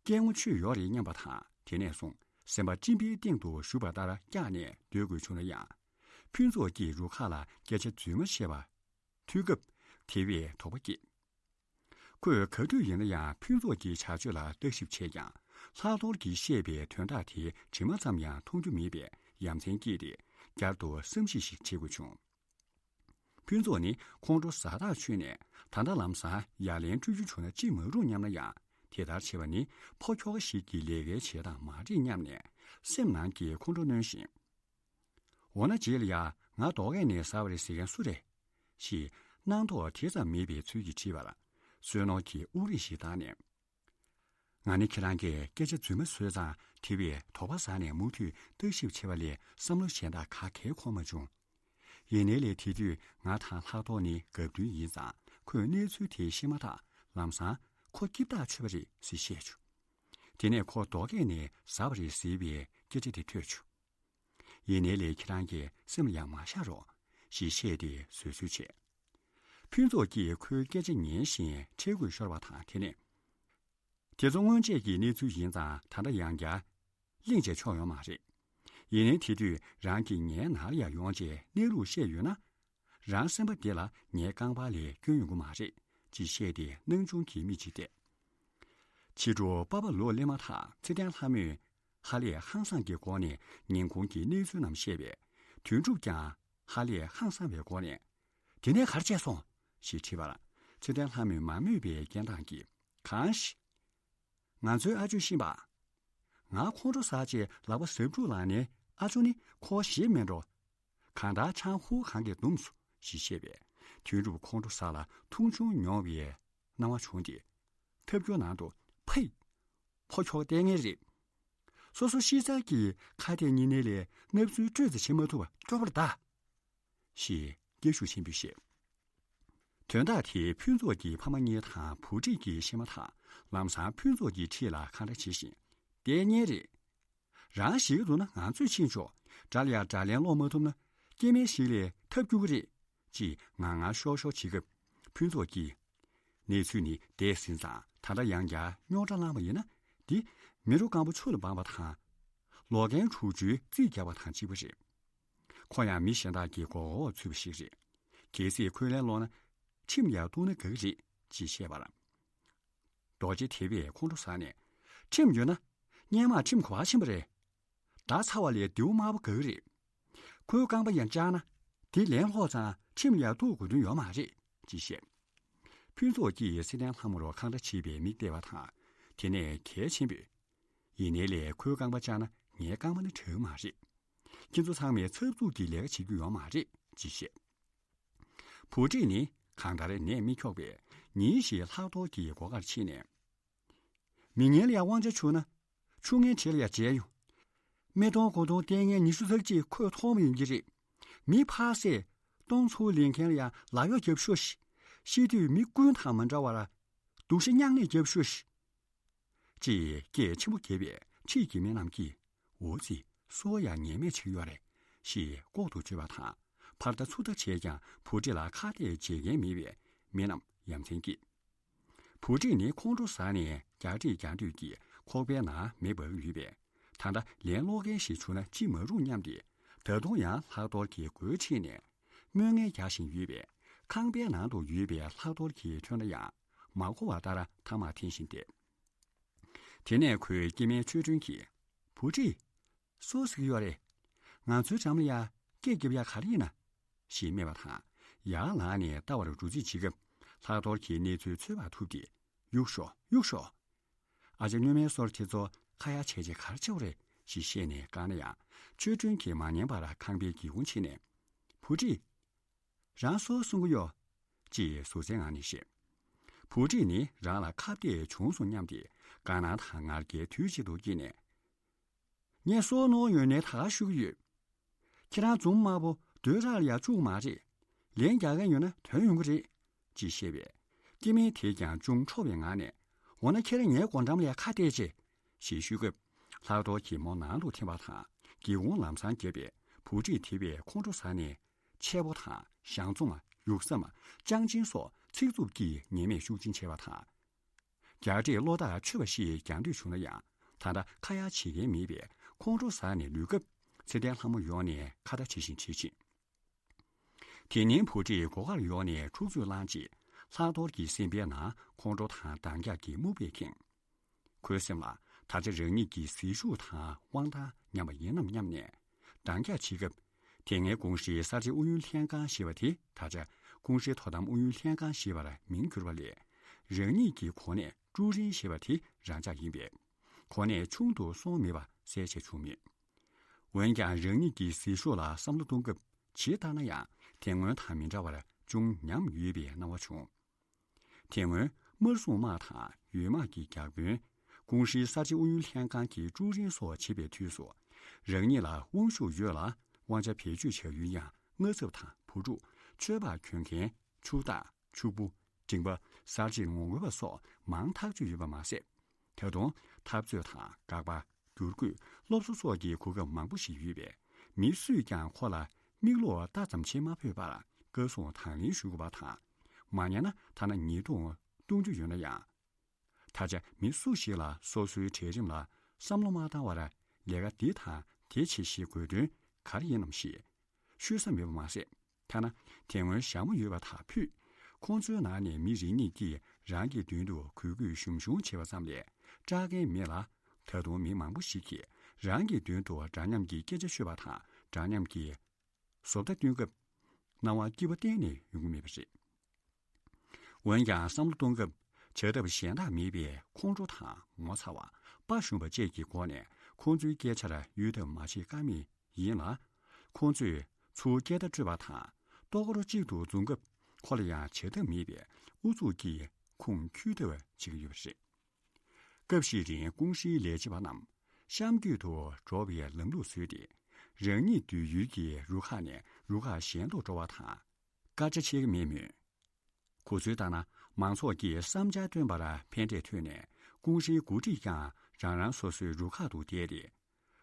སྐད་ངོ་ཆོད་ཡོད་རེད་སྙམ་པ་དང་དེ་ནས་བཟུང་སེམས་པ་གཅིན་པའི་སྟེང་དུ་བཞུགས་པ་ལྟར་བཀྱགས་ནས་སྡོད་དགོས་བྱུང་ན་ཡང་། ཕུན་ཚོགས་ཀྱིས་རུ་ཁག་ལ་སྐད་ཆ་རྫུན་མ་བཤད་པ། ཐོས་སྐབས་དེ་བས་དོགས་པ་སྐྱེས། ཁོས་ག་དུས་ཡིན་ན་ཡང་ཕུན་ཚོགས་ཀྱི་བྱ་སྤྱོད་ལ་བརྟག་ཞིབ་བྱས་ཀྱང་ལྷག་རྡོར་གྱིས་བཤད་པའི་དོན་དག་དེ་དྲི་མ་ཙམ་ཡང་མཐོང་རྒྱུ་མེད་པས་ཡ་མཚན་སྐྱེས་ཏེ་བསྐྱར་དུ་བསམ་གཞིག་ཞིག་བྱེད་དགོས་བྱུང་། ཕུན་ཚོགས་ནི་ཁོང་ཁྲོ་ཟ་ཐག་ཆོད་ནས་ད་ལྟ་ལམ་སང་ཡ་ལན་སྤྲོད་རྒྱུ་བྱུང་ན་ཅི་མ་རུང་སྙམ་ན་ཡང་དེ་ལྟར་བྱེད་པ་ནི་ཕོ་ཁྱོ་ག་ཞིག་གི་ལས་ཀའི་བྱེད་སྟངས་མ་རེད་སྙམ་ནས་སེམས་ནང་གི་ཁོང་ཁྲོ་གནོན་ཞིང་། འོ་ན་རྗེས་ལ་ཡ་ང་རྡོ་སྐས་ནས་ཟ་བ་རེད་ཟེར་མཁན་སུ་རེད། ཞེས་སྣང་དོགས་དེ་ཙམ་མེད་པའི་ཚུལ་གྱིས་དྲིས་པར། བསོད་ནོར་གྱིས་དབུགས་རིང་ཞིག་བཏང་ནས། ང་ནི་ཁྱེད་རང་གིས་སྐད་ཆ་རྫུན་མ་བཟོས་ཙང་དེ་བས་དོགས་པ་ཟ་ནས་མུ་མཐུད་བརྟག་ཞིབ་བྱེད་པ་ལས་བསམ་བློ་གཞན་དག་ག་གེ་འཁོར་མ་བྱུང་། ཡིན་ནའི་ལས་དེ་དུས་ང་དང་ལྷག་རྡོར་ནི་དགའ་བདུན་ཡིན་ཙང་ཁོས་གནས་ཚུལ་དེ་ཤེས་མ་ཐག་ལམ་སང་ཁོ་སྐྱིད་ཐག་ཆོད་པ་རེད་ཟེར་བཤད་བྱུང་། དེ་ནས་ཁོ་རྡོ་སྐས་ནས་ཟ་བ་རེད་ཟེར་བའི་སྐད་ཆ་དེ་ཐོས་བྱུང་། ཡིན་ནའི་ལས་ཁྱེད་རང་གིས་སེམས་ལ་ཡང་མ་བཞག་རོགས་ཞེས་བཤད་དེ་བཟོད་གསོལ་བྱས། ཕུན་ཚོགས་ཀྱིས་ཁོའི་སྐད་ཆ་ཉན་བཞིན་ཁྲེལ་དགོད་ཤོར་བ་དང་དེ་ནས། དེ་ཚོ་སྔོན་ཆད་ཀྱི་གནས་ཚུལ་ཡིན་ཙང་ད་ལྟ་ཡང་བསྐྱར་གླེང་བྱས་ཆོག་ཡོད་མ་རེད། ཡིན་ནའི་དེ་དུས་རང་གིས་ངའི་ནང་ལ་ཡང་ཡོང་བྱས་གནས་ལུགས་བཤད་ཡོད་ན། རང་སེམས་པ་འདི་ལ་ངའི་རྐང་པ་ལས་སྐྱོན་ཡོང་གི་མ་རེད་ཅེས་བཤད་དེ་སྣང་ཆུང་གིས་མིག་ཅིག་བལྟས། ཕྱི་དྲོ་པ་ཕ་ལོག་སླེབས་མ་ཐག་ཚེ་བརྟན་ལྷ་མོས་ཧ་ལས་ཧང་སངས་ཀྱི་སྒོ་ནས་ཉིན་གུང་གི་གནས་ཚུལ་རྣམས་བཤད་པས། དོན་གྲུབ་ཀྱང་ཧ་ལས་ཧང་སངས་པའི་སྒོ་ནས། དེ་ནས་ག་རེ་བྱས་སོང་ཞེས་དྲིས་པར། ཚེ་བརྟན་ལྷ་མོས་མ་མོས་པའི་སྐད་གདངས་ཀྱིས། གང་ཞིག་ང་ཚོའི་ཨ་ཇོས་ཤེས་པ། ང་ཁོང་ཁྲོ་ཟ་བྱས་ལག་པ་ཟབ་དྲུག་ལངས་ནས། ཨ་ཇོ་ནི་ཁོ་ཞེ་མེད་འགྲོ། གང་ལྟར་ཆང་ཧུ་གང་གིས་བརྡུངས་སོ་ཞེས་བཤད་པས། དོན་གྲུབ་ཁོང་ཁྲོ་ཟ་ལ་མཐོང་ཆུང་མྱོང་བའི་སྣང་བ་བྱུང་སྟེ། ཐབ་སྐྱོར་ནང་དུ་ཕེ། ཕོ་ཁྱོ་ལྟས་ངན་རེད། སོ་སོ་ཤི་ཚར་གྱི་ཁ་གཏད་ཉེ་གནས་ལས་སྣབས་ཚུལ་སྤྲོད་རྩིས་བྱེད་མ་ཐུབ་པ་སྐྱོ་པོར་གདའ། ཞེས་སྐད་ཤུགས་ཆེན་པོས་བཤད། དོན་དག་དེ་ཕུན་ཚོགས་ཀྱི་ཕ་མ་གཉིས་དང་བུ་ཁྲིད་ཀྱིས་ཤེས་མ་ཐག་ལམ་སང་ཕུན་ཚོགས་ཀྱི་ཁྲིད་ལ་ཁ་བརྡ་བྱེད་བཞིན། ལྟས་ངན་རེད། རང་ཞིག་འདུག་ན་ང་ཚོས་ཕྱིན་ཆོག་དགྲ་ལ་ཡ་དགྲ་ལན་སློག་མ་ཐུབ་ན། སྐྱེ་དམན་ཞིག་ལས་ཐབས་སྐྱོ་གི་རེད། ཅེས་ངར་ངར་ཤོར་ཤོར་བྱེད་སྐབས། ཕུན་ཚོགས་ཀྱིས། གནས་ཚུལ་ནི་འདས་ཟིན་ཙང་ད་ལྟ་ཡང་བསྐྱར་རྙོག་དྲ་བསླངས་པ་ཡིན་ན། འདི་མི་རོ་སྐམ་པོ་ཆུ་ལ་སྦངས་པ་དང་། ལོག་གན་གྲུ་ཆུའི་རྩིས་རྒྱག་པ་དང་གཅིག་པ་རེད། ཁོ་ཡང་མི་གཞན་དག་གི་མགོ་འོག་ཚུད་པ་ཞིག་རེད། གལ་སྲིད་ཁོའི་ལན་སློག་ན། ཁྲིམས་ཡར་གཏུགས་ན་དགའ་གི་རེད་ཅེས་བཤད་པར། རྡོ་རྗེ་དེ་བས་ཁོང་ཁྲོ་ཟ་ནས། ཁྲིམས་ཡོད་ན། སྔོན་མ་ཁྲིམས་ག་པར་ཕྱིན་པ་རེད། ད་ཚ་བ་ལས་རྡེའུ་དམར་པོ་དགའ་གི་རེད། ཁོའི་རྐང་པ་ཡང་བཅག་ན། དེ་ལན་སློག་ཙང་ཁྲིམས་ཡར་གཏུགས་དགོས་དོན་ཡོད་མ་རེད་ཅེས་བཤད། ཕུན་ཚོགས་ཀྱིས་ཚེ་བརྟན་ལྷ་མོར་ཁ་བརྡ་བྱེད་པའི་མིག་བལྟས་པ་དང་། དེ་ནས་གལ་ཆེན་པོས། ཡིན་ནའི་ལས་ཁོའི་རྐང་པ་བཅག་ན་ངའི་རྐང་པ་ནི་དྲག་མ་རེད། ཁྱེད་ཚོ་ཚང་མས་འཚབ་འཚུབ་ཀྱི་ལས་ཀ་བྱེད་རྒྱུ་ཡོད་མ་རེད་ཅེས་བཤད། བུ་ཁྲིད་ནི་གང་ལྟར་ནད་མི་འཁྱོག་པས་ཉིན་ཞིག་ལྷག་རྡོར་གྱི་སྒོ་ཁར་ཕྱིན་ནས། མི་ངན་ལ་ཡང་དབང་ཆ་ཕྱུག་ན། ཆུང་ངན་བྲེལ་ལ་ཡང་བརྗེད་ཡོང་། སྨི་སྟོང་དགུ་སྟོང་ལྟས་ངན་ཉི་ཤུ་རྩ་གཅིག་ཁོས་མཐོང་བ་ཡིན་གྱི་རེད། མི་ཕར་བསད། སྟོང་ཚུར་ལེན་མཁན་ལ་ཡང་ལག་གཡོག་རྒྱབ་ཤོག་ཤིག་ཤི་དུས་མི་ཀུན་དང་མ་འདྲ་བར། སྡུག་ཤ་མྱང་ནས་རྒྱབ་ཤོག་ཤིག་ཅེས་སྐད་ཆེན་པོ་བརྒྱབ་པས་ཁྲིད་ཀྱི་མི་རྣམས་ཀྱིས། འོ་ཙི། སུ་བ་ཡང་ཉེས་མེད་ཆགས་ཡོད་རེད། ཞེས་ལྐོག་ཏུ་བརྗོད་པ་དང་། ཕར་ལྟ་ཚུར་ལྟ་བྱས་ཀྱང་བུ་ཁྲིད་ལ་ཁ་གཏད་བྱེད་མཁན་མེད་པས་མི་རྣམས་ཡ་མཚན་སྐྱེས། བུ་ཁྲིད་ནི་ཁོང་ཁྲོ་ཟ་ནས་རྒྱག་འདྲེ་རྒྱག་འདོད་ཀྱིས་ཁོག་པའི་ནང་མེ་འབར་གྱི་ཡོད་པས། ད་ལྟ་ལན་སློག་མཁན་ཞིག་བྱུང་ན་ཅི་མ་རུང་སྙམ་སྟེ། ད་དུང་ཡང་ལྷག་རྡོར་གྱི་མགོའི་འཁྲིས་ནས་སྨོན་ངན་རྒྱག་བཞིན་ཡོད་པས། ཁང་པའི་ནང་དུ་ཡོད་པའི་ལྷག་རྡོར་གྱི་ཐོས་ན་ཡང་མ་གོ་བ་ལྟར་ཐ་མག་འཐེན་བཞིན་བསྡད། དེ་ནས་ཁོའི་སྐྱེ་དམན་ཆོས་སྒྲོན་གྱིས། བུ་ཁྲིད། སུ་ཟེར་གྱི་ཡོད་རེད། ང་ཚོའི་འགྲམ་ལ་ཡ་སྐད་རྒྱབ་ཡ་ག་རེ་ཡིན་ན། ཞེས་སྨྲས་པ་དང་། ཡར་ལངས་ནས་ལྟ་བར་འགྲོ་རྩིས་བྱེད་སྐབས། ལྷག་རྡོར་གྱིས་གནས་ཚུལ་ཚོད་དཔག་ཐུབ་སྟེ། གཡུག་ཤོག་གཡུག་ཤོག་ཨ་ཅག་སྨྱོན་མའི་སོར་དེ་ཚོ་ཁ་ཡ་བྱས་བྱས་ག་རེ་བྱེད་པ་རེད་ཞེས་བཤད་ནས་བཀག་ན་ཡང་། ཆོས་སྒྲོན་གྱིས་མ་ཉན་པར་ཁང་པའི་སྒེའུ་ཁུང་ཕྱེ་ནས། བུ་ཁྲིད། རང་སུ་གསུང་གི་ཡོད། ཅེས་ཟུར་ཟའི་ངང་ནས་བཤད། བུ་ཁྲིད་ནི་རང་ལ་ཁ་གཏད་བྱུང་སོང་སྙམ་སྟེ་དགའ་སྣང་དང་ངར་སྐད་དུས་གཅིག་ཏུ་སྐྱེས་ནས། ངས་སོ་ནོར་ཡོད་ནའི་ད་ག་ཞུ་གི་ཡོད། ཁྱེད་རང་འཛུམ་དམར་པོ་སྡོད་རག་ལ་ཡ་བཅུག་མ་རེད། ལན་རྒྱག་མཁན་ཡོད་ན་ཐོན་ཡོང་གི་རེད། ཅེས་བཤད་པས། སྐྱེ་དམན་དེས་ཀྱང་ཅུང་འཕྲོག་པའི་ངང་ནས། འོ་ན་ཁྱེད་རང་ངའི་སྒོ་འགྲམ་ལ་ཡ་ཁ་གཏད་བྱེད། ཞེས་ཞུས་སྐབས། ལྷག་རྡོར་གྱིས་མོ་ནང་དུ་འཐེན་པ་དང་། སྒེའུ་ཁུང་ལམ་སང་བརྒྱབ་པས། བུ་ཁྲིད་དེ་བས་ཁོང་ཁྲོ་ཟ་ནས། ཆས་པོ་དང་ཞང་བཙོང་མ། ཡུགས་ས་མ། ཅང་ཅིང་སོགས་ཚིག་རྩུབ་ཀྱིས་ཉེས་མེད་ཤུགས་ཆེན་བྱས་པ་དང་། རྒྱག་འདྲེས་བློ་ཐག་ཆོད་པ་ཞིག་རྒྱག་འདོད་བྱུང་ན་ཡང་། ད་ལྟ་ཁ་ཡ་བྱེད་མཁན་མེད་པས། ཁོང་ཁྲོ་ཟ་ནས་ལུས་སྐབས། ཚེ་བརྟན་ལྷ་མོ་ཡོང་ནས་ཁ་བརྡ་བྱེད་བཞིན་བྱེད་ཕྱིན། དེ་ནས་བུ་ཁྲིད་སྒོ་ཁར་ཡོང་ནས་འཁྲུག་རྩོད་བསླངས་རྗེས། ལྷག་རྡོར་གྱི་སེམས་པའི་ནང་ཁོང་ཁྲོ་དང་འདང་རྒྱག་གི་སྨུག་པས་ཁེངས། ཁོའི་སེམས་ལ་ད་ཆ་རང་ཉིད་ཀྱི་ཟིལ་ཤུགས་དང་དབང་ཐང་ཉམས་པ་ཡིན་ནམ་སྙམ་ནས་འདང་རྒྱག་བྱེད་སྐབས། དེ་སྔའི་ཀུང་ཧྲེའི་གསར་བརྗེ་ཨུ་ཡོན་ལྷན་ཁང་ཞེས་པ་དེ་ད་ཆ་ཀུང་ཧྲེའི་དོ་དམ་ཨུ་ཡོན་ལྷན་ཁང་ཞེས་པར་མིང་བསྒྱུར་བ་ལས། རང་ཉིད་ཀྱི་གོ་གནས་ཀྲུའུ་རིན་ཞེས་པ་དེ་རང་འཇགས་ཡིན་པས། གོ་གནས་ཆུང་དུ་སོང་མེད་པ་གསལ་བཤད་བྱུང་མེད། འོན་ཀྱང་རང་ཉིད་ཀྱི་ཟིལ་ཤུགས་ལ་བསམ་བློ་གཏོང་སྐབས་ཇི་ལྟར་ན་ཡང་དེ་སྔོན་དང་མི་འདྲ་བར་ཅུང་ཉམས་ཡོད་པའི་སྣང་བ་བྱུང་། དེ་སྔོན་དམར་སྲུང་དམག་དང་ཡུལ་དམག་གི་བརྒྱ་དཔོན། ཀུང་ཧྲེའི་གསར་བརྗེ་ཨུ་ཡོན་ལྷན་ཁང་གི་ཀྲུའུ་རིན་སོགས་བྱེད་པའི་དུས་སུ། རང་ཉིད་ལ་དབང་ཤུགས་ཡོད་ལ་དབང་ཆ་བེད་སྤྱོད་བྱ་ཡུལ་ཡང་དངངས་འཚབ་དང་བུ་ཕྲུག་ཆོས་པར་གྱོན་མཁན་ཕྱུག་བདག་ཕྱུག་པོ། འབྲིང་པ། གསར་བརྗེར་ངོ་རྒོལ་བ་སོགས་མང་ཐག་ཆོད་ཡོད་པ་མ་ཟད། ད་དུང་འཐབ་རྩོད་དང་དགག་པ། བསྒྱུར་བཀོད། སློབ་གསོ་སོགས་ཀྱི་གོ་སྐབས་མང་པོ་ཞིག་ཡོད་པས། མི་སུས་ཀྱང་ཁོ་ལ་མིག་ལོག་ལྟ་ཙམ་བྱེད་མ་ཕོད་པར་བཀའ་གསུང་དང་ལེན་ཞུ་དགོས་པ་དང་། མ་ཉན་ན་ཐ་ན་ཉེས་རྡུང་གཏོང་རྒྱུ་ཡོད་ན་ཡང་། ད་ཆ་མི་སུ་ཞིག་ལ་སོ་སོའི་གྲལ་རིམ་ལ་བསམ་བློ་མ་བཏང་བར་ལས་ཀ་འདི་དང་དེ་བྱེད་ཞེས་དགོས་དོན་ག་རེ་ཡིན་ནམ་ཞེས་ཤོད་ས་མེད་པ་མ་ཟད། ཐ་ན་དེ་སྔོན་ཞྭ་མོ་ཡོད་པ་དག་ཕུད། ཁོང་ཚོའི་ནང་ནས་མི་རེ་གཉིས་ཀྱིས་རང་གི་མདུན་དུ་གུས་གུས་ཞུམ་ཞུམ་བྱེད་པ་ཙམ་ལས་སྐྲག་མཁན་མེད་ལ། ད་དུང་མི་མང་པོ་ཞིག་གིས་རང་གི་མདུན་དུ་འདྲ་མཉམ་གྱི་སྐད་ཆ་ཤོད་པ་དང་འདྲ་མཉམ་གྱི་བཟོ་ལྟ་སྟོན་སྐབས་སྣང་བ་སྐྱིད་པོ་གཏན་ནས་ཡོང་གི་མེད་པ་རེད། འོན་ཀྱང་བསམ་བློ་གཏོང་སྐབས་བྱ་ཐབས་གཞན་དག་མེད་པས་ཁོང་ཁྲོ་དང་ངོ་ཚ་བ། དཔའ་ཞུམ་པ་བཅས་ཀྱི་སྒོ་ནས་ཁོང་ཚོའི་སྐད་ཆར་གཡོལ་ཐབས་མ་བྱེད་ཀ་མེད་ཡིན་ལ། ཁོང་ཚོས་ཚུར་སྐད་བརྡ་སྤྲོད་པ་དང་ལྟོ་གོར་གཅིག་ཏུ་འཛོམས་སྐབས་ཁོ་ལ་ཡང་བྱ་ཐབས་མེད་པས་ཨུ་ཚུགས་ཀྱིས་ཁུངས་འཁྱོལ་ཐབས་བྱེད་ཀྱི་ཡོད་པ་རེད། སྐབས་ཤིག་རིང་ཀུང་ཧྲེའི་ལས་བྱེད་པ་རྣམས་གཤམ་བསྐྱོད་དུ་འགྲོ་བའི་ལམ་ལུགས་བཟོས་ཏེ། རང་ཉིད་སྡོད་ཡུལ་གྱི་རུ་ཁག་ནས་རུ་ཁག་གཞན་དུ་འགྲོ་བ་དང་། སྐར་ཆ་ཆད་ཀྱི་མེད་མོད། གོ་ཚུལ་ལྟར་ན། མང་ཚོགས་ཀྱིས་བསམ་འཆར་བཏོན་པར་ཕན་འབྲས་ཐོན་ནས་ཀུང་ཧྲེའི་འགོ་ཁྲིད་ཀྱང་རང་རང་སོ་སོའི་རུ་ཁག་ཏུ་བསྡད་དེ།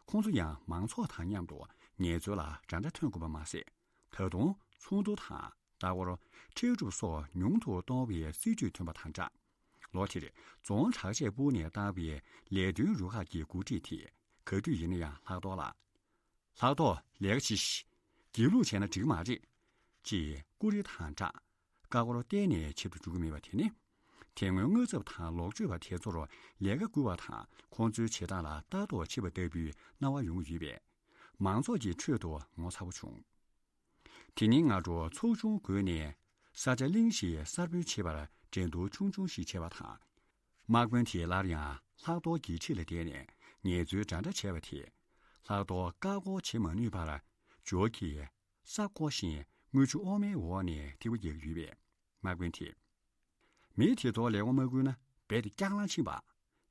ཁོང་ཚོ་ཡང་མང་ཚོགས་དང་མཉམ་དུ་ངལ་རྩོལ་ལ་འདྲ་འདྲ་ཐོན་དགོས་པ་མ་ཟད། ད་དུང་ཚོགས་འདུ་དང་ལྟ་སྐོར། འཁྲིལ་སྒྲུབ་སོགས་ཉུང་དུ་གཏོང་བའི་སྲིད་ཇུས་ཐོན་པ་དང་སྦྲགས། ལོ་དེར་རྫོང་དྲག་ཆས་སྤུར་ནས་བཏང་བའི་ལས་དོན་རུ་ཁག་གི་འགོ་ཁྲིད་དེས་ག་དུས་ཡིན་ན་ཡང་ལྷག་རྡོར་ལ། ལྷག་རྡོར། ལས་ཀ་བྱེད་ཤིག་སྒྱིད་ལུག་བྱས་ན་འགྲིག་མ་རེད། ཅེས་ཀུ་རེ་དང་སྦྲགས། ཀ་ཀོར་གཏན་ནས་བྱེད་དུ་འཇུག་གི་མེད་པ་དེ་ནི། དེ་སྔོན་དངུལ་ཚབ་དང་ལོག་སྤྱོད་པ་དེ་ཚོར་ལས་ཀ་བསྐུལ་བ་དང་ཁོང་ཚོའི་བྱེད་སྟངས་ལ་ལྟ་རྟོག་བྱེད་པ་ལྟ་བུའི་སྣང་བ་ཡོང་གི་ཡོད་པས། མང་ཚོགས་ཀྱི་ཁྲོད་དུ་ངོ་ཚ་པོ་བྱུང་། དེ་ནི་སྔ་དྲོ་ཚོགས་ཆུང་བགོས་ནས་ས་ཆ་གླིང་ཞིག་གསར་སྤེལ་བྱེད་པར་འགྲན་བསྡུར་ཆུང་ཆུང་ཞིག་བྱས་པ་དང་། དམག་དཔོན་དེས་སླར་ཡང་ལྷག་རྡོར་གྱི་འཁྲིས་ལ་བསྡད་ནས་ངལ་རྩོལ་འདྲ་འདྲ་བྱས་པ་དེས། ལྷག་རྡོར་བཀག་འགོག་བྱེད་མ་ནུས་པར་འཇོར་གྱིས་ས་བརྐོ་བཞིན་རྔུལ་ཆུ་འོ་མའི་འོག་ནས་ཐིགས་པ་རྒྱག་གི་ཡོད་པས། དམག་དཔོན་དེས། མི་དེ་ཚོར་ལས་ཀ་མ་བསྐུལ་ན་རྦད་དེ་སྐྱག་ལངས་ཕྱིན་པ།